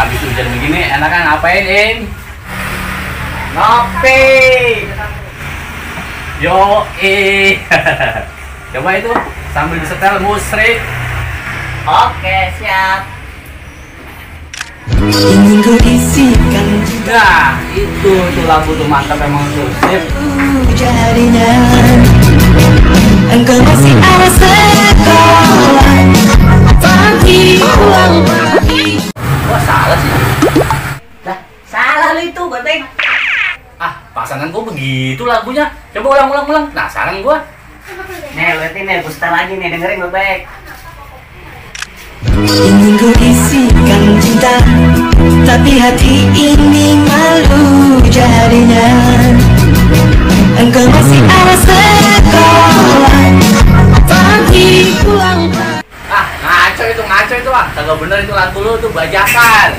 Habis hujan begini enakan ngapain, Ing? Ngopi. Yo, coba itu sambil disetel musrik. Oke, siap. Ingin ku isikan Nah, itu tuh lagu tuh mantap emang tuh. Sip. jadinya. Engkau masih ada sekolah pagi pulang pagi. Wah, salah sih. Lah, salah lu itu, Goteng. Ah, pasangan gua begitu lagunya. Coba ulang. Penasaran gua. Nih, lihat ini, gue setel lagi nih, dengerin baik. Ingin ku isikan cinta, tapi hati ini malu jadinya. Engkau masih ada sekolah pagi pulang pagi. Ah, ngaco itu ah. Kagak bener itu lagu lu tuh bajakan.